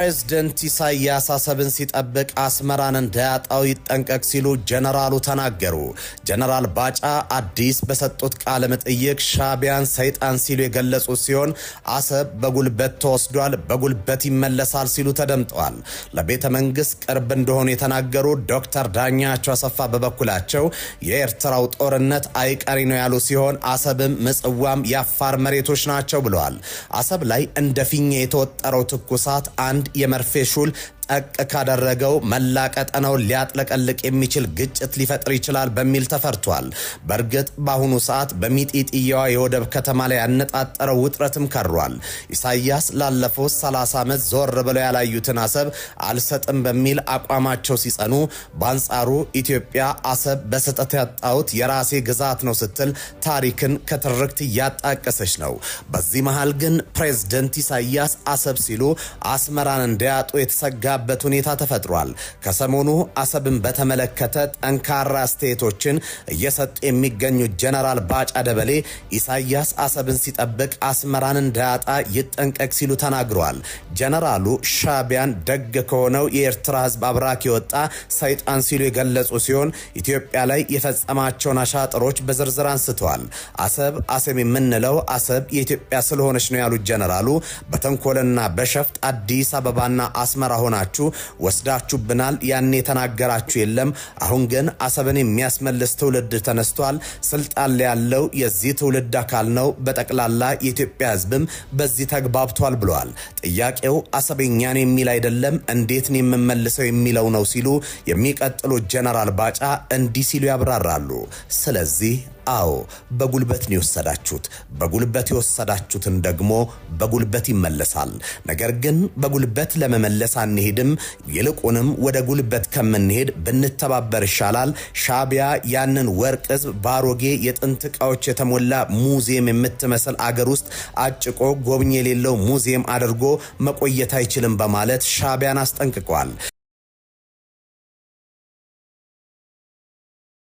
ፕሬዝደንት ኢሳያስ አሰብን ሲጠብቅ አስመራን እንዳያጣው ይጠንቀቅ ሲሉ ጀነራሉ ተናገሩ። ጀነራል ባጫ አዲስ በሰጡት ቃለ መጠይቅ ሻዕቢያን ሰይጣን ሲሉ የገለጹ ሲሆን አሰብ በጉልበት ተወስዷል፣ በጉልበት ይመለሳል ሲሉ ተደምጠዋል። ለቤተ መንግስት ቅርብ እንደሆኑ የተናገሩ ዶክተር ዳኛቸው አሰፋ በበኩላቸው የኤርትራው ጦርነት አይቀሬ ነው ያሉ ሲሆን አሰብም ምጽዋም የአፋር መሬቶች ናቸው ብለዋል። አሰብ ላይ እንደ ፊኛ የተወጠረው ትኩሳት አንድ የመርፌ ሹል ጠቅ ካደረገው መላ ቀጠናውን ሊያጥለቀልቅ የሚችል ግጭት ሊፈጥር ይችላል በሚል ተፈርቷል። በእርግጥ በአሁኑ ሰዓት በሚጢጥየዋ የወደብ ከተማ ላይ ያነጣጠረው ውጥረትም ከሯል። ኢሳያስ ላለፉት 30 ዓመት ዞር ብለው ያላዩትን አሰብ አልሰጥም በሚል አቋማቸው ሲጸኑ፣ በአንጻሩ ኢትዮጵያ አሰብ በስህተት ያጣሁት የራሴ ግዛት ነው ስትል ታሪክን ከትርክት እያጣቀሰች ነው። በዚህ መሃል ግን ፕሬዝደንት ኢሳያስ አሰብ ሲሉ አስመራን እንዳያጡ የተሰጋ በት ሁኔታ ተፈጥሯል። ከሰሞኑ አሰብን በተመለከተ ጠንካራ አስተያየቶችን እየሰጡ የሚገኙት ጀነራል ባጫ ደበሌ ኢሳያስ አሰብን ሲጠብቅ አስመራን እንዳያጣ ይጠንቀቅ ሲሉ ተናግረዋል። ጀነራሉ ሻዕቢያን ደግ ከሆነው የኤርትራ ሕዝብ አብራክ የወጣ ሰይጣን ሲሉ የገለጹ ሲሆን ኢትዮጵያ ላይ የፈጸማቸውን አሻጥሮች በዝርዝር አንስተዋል። አሰብ አሰብ የምንለው አሰብ የኢትዮጵያ ስለሆነች ነው ያሉት ጀነራሉ በተንኮልና በሸፍጥ አዲስ አበባና አስመራ ሆናችሁ ወስዳችሁብናል። ያኔ የተናገራችሁ የለም። አሁን ግን አሰብን የሚያስመልስ ትውልድ ተነስቷል። ስልጣን ላይ ያለው የዚህ ትውልድ አካል ነው። በጠቅላላ የኢትዮጵያ ሕዝብም በዚህ ተግባብቷል ብለዋል። ጥያቄው አሰብ የኛ ነው የሚል አይደለም፣ እንዴት ነው የምመልሰው የሚለው ነው ሲሉ የሚቀጥሉት ጀነራል ባጫ እንዲህ ሲሉ ያብራራሉ። ስለዚህ አዎ በጉልበት ነው የወሰዳችሁት። በጉልበት የወሰዳችሁትን ደግሞ በጉልበት ይመለሳል። ነገር ግን በጉልበት ለመመለስ አንሄድም። ይልቁንም ወደ ጉልበት ከምንሄድ ብንተባበር ይሻላል። ሻዕቢያ ያንን ወርቅ ሕዝብ በአሮጌ የጥንት ዕቃዎች የተሞላ ሙዚየም የምትመስል አገር ውስጥ አጭቆ ጎብኝ የሌለው ሙዚየም አድርጎ መቆየት አይችልም በማለት ሻዕቢያን አስጠንቅቋል።